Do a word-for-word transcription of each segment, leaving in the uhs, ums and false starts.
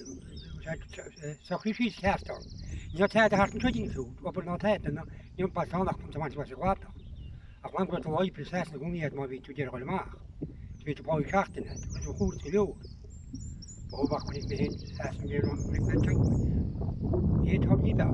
eh, eh, socraidh sìos ceart ann. Nì e tàmh a thoirt an seo dhan chù, obair no tàmh, no, nì e am bàs ann ach bhon a bha e sa ghlàdach. Ach bhon a bha e a' laighe pìos às na gunnaidh, ma bha tu deireadh a dhol a-mach. Bha tu pàigheadh seachdain, tu chur gu leòr. Bha thu a' faighinn mi fhìn, às an deireadh, bha mi a' teagasg. Nì e tòrr dhi beò.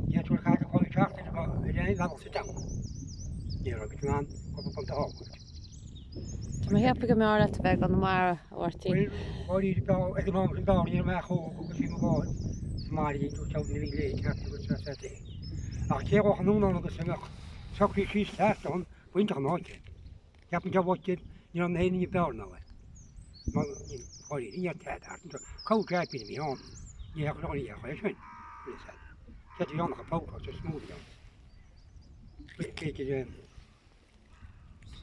Nì e tòrr càil a pàigheadh seachdain, bha, bha e air a bhealach sa town. Nì e, bha mi a' dol ann, gu bhith a' buntainn a thògail. Tha mi a' smaoineachadh gu bheil e math a bhith ann an-dràsta. Uill, uill, bha, aig an àm sin bha, nì mi a' chò, gu, gu, gu, gu, gu, mar a dh'fhaodadh tu teagasg na bhith le, ceart gu, sa, sa, sa. Ach, cè bha an ùine ann agus an ach, socraidh sìos ceart ann, bha e iontach an àite. Ceapainn gu bheil e, nì e an aon nì a bh' ann, no, eh. Ma, nì, uill, nì e tàmh a thoirt an seo, cò tha a' bhith a' mì ann, nì e ach, nì e ach, eh, sin. Nì e sin. Bha iad a' dèanamh a' bhogsa, 's e smùid a bh' ann. Bha iad, eh,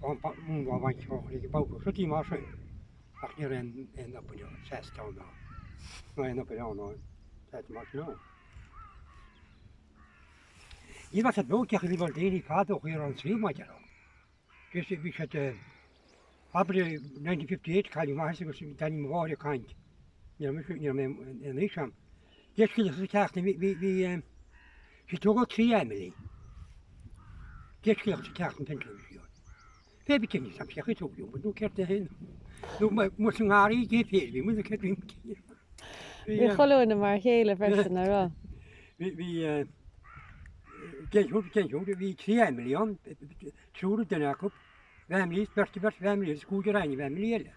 an pa-, mùn a bh' ann, bha iad a' bogsa, rudeigin mar sin. Ach chan eil an, an obair ann, seas ann, no. No an obair ann, no. Seas mar sin, no. Nì bha iad a' bogsa, a bhith a' dèanamh fada, o chionn an trì mìle. Agus bha siud, eh, abair nineteen fifty-eight, cailleadh m' athair-sa agus tha mo mhàthair a' caint. Nì mi, nì mi an, an, an aois sin. Deich sgillinn sa t-seachdain, bha, bha, bha, eh, 's e togail trì fhàmailean. Deich sgillinn sa t-seachdain pension a bha sin. Bha, bha tinneas ann, seach a' togail, but no ceart a th' ann. No, ma, mas e an gàrradh a dh'fheumadh, bha, mas e ceart a bha. Bha, bha, eh, a h-uile duine mar a chèile freisin, an robh? Bha, bha, eh, deich uair, deich uair, bha trì fhàmailean, triùir duine aca, fàmailean, beirt, beirt fhàmailean, is còig a rinn fhàmailean eile.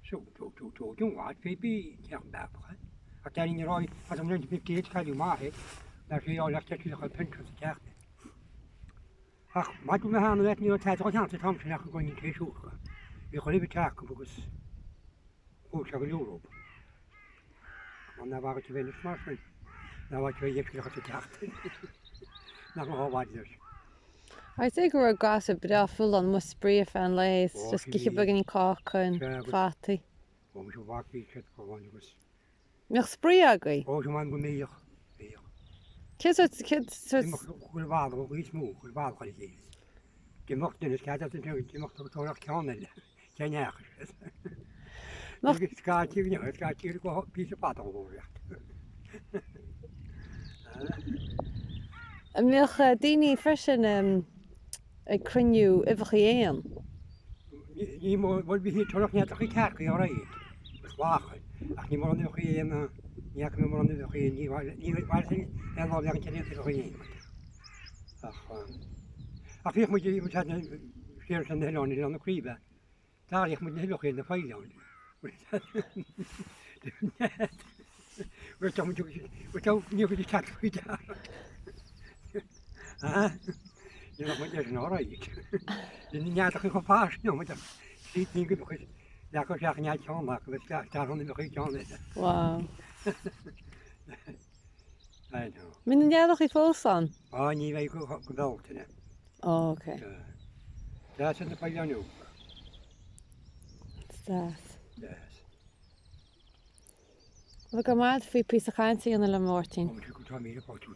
So, tha, tha, tha, tha, tha, bha, bha, bha, teach bàbach, eh. Ach tha an ròi, as an nineteen fifty-eight, cailleadh m' athair, nach eil, ach tha e a' dol a chur pension sa teach. Ach, ma tha mi a' smaoineachadh, nì mi an t-àite a' cheann sa Thomson ach gun tèid siud. Bha e cho luath teach agus Bhuail seo gu Europe. An na bhfaca tu bhean is mar sin. Na bhfaca tu bhean is mar sin. Nach mo chomhair leis. Agus aig gur e gasa breá full on, mu spraoi a' faighinn leis, just giche beagan còcaire, fataidh. Ó, mu bhac bhí siad go bhfáil agus. Nach spraoi agaibh? Ó, sin man go mbíodh. Bhíodh. Cé is, cé is. Chuir bhàla, chuir smú, chuir bhàla chuir chéile. Dé mocht duine is cead as an teorainn, dé mocht go tóireach ceann eile. Ceann each. Nach scaití, bhí scaití go píosa fada go bhfóireacht. An bheadh daoine freisin ag cruinniú uibheachaí éan? Ní mór, bhfuil bhí tóireach neadachaí cearcaí á raghaidh. Is láchail. Ach ní mór an uibheachaí éan, ní fhaca mé mór an uibheachaí éan, ní bhfuil, ní bhfuil sin é lá bheag an teine uibheachaí éan. Ach, ach bhíodh muid, muid siad na, siar san eilean, eilean na craoibhe. Tàladh muid na h-uibheachaí na faighinn. Bhuel, tá muid, bhuel, tá, níor chuid is teacht faoi deara. Ah, níor chuid is an áraid. Ní neadach go fáis, nó muid sí tí go chuid, le go seach nead teánach, go bhfuil teacht an chuid teánach. Wow. I know. Min an dealach i fós an? Á, ní bheidh go, go bhealtaine. Ó, ok. Deas an na fáil anú. Deas. Deas. Bha go maith faoi píosa cainte dhéanamh le Máirtín. Ó, tá mí le fáil tú,